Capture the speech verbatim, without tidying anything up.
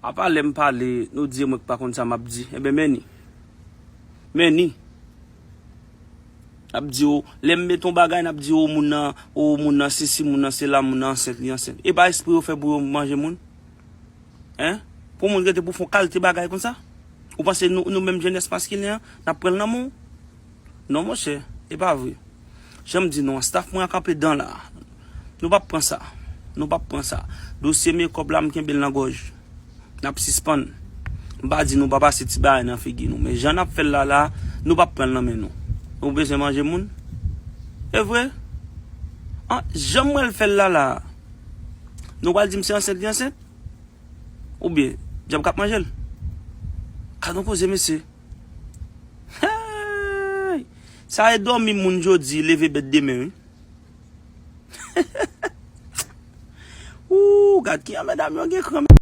Apa lè m pale, nou di mwen k pa konn sa m ap di. Enben, men ni. Men ni. N ap di w, lè m met yon bagay, n ap di w, moun nan, o, moun nan sesi, moun nan sela, moun nan ansent, li ansent. E pa espre yo fè pou yo manje moun? Hein? Pou moun rete pou fè yon kalite bagay konsa? Ou panse nou, nou menm jenès maskilen an, n ap pran l nan men w? Non, monchè, e pa vre. Jan m di nou an, staff mwen an kanpe dan la. Nou p ap pran sa. Nou p ap pran sa. Dosye mekòp la, m kenbe l nan gòj. N ap sispann. M pa di nou pa pase ti bagay nan figi nou. Men jan n ap fè l la la, nou p ap pran l nan men nou. Nou bezwen manje moun? E vre? An, jan m wè l fè l la la, nou pral di m se ansent li ansent? Oubyen dyab k ap manje l? Gad yon koze, mesye. Hey! Sa e dòmi moun jodi, leve bèt demen, wi. Ooh, gad kijan medam yo gen kran, men.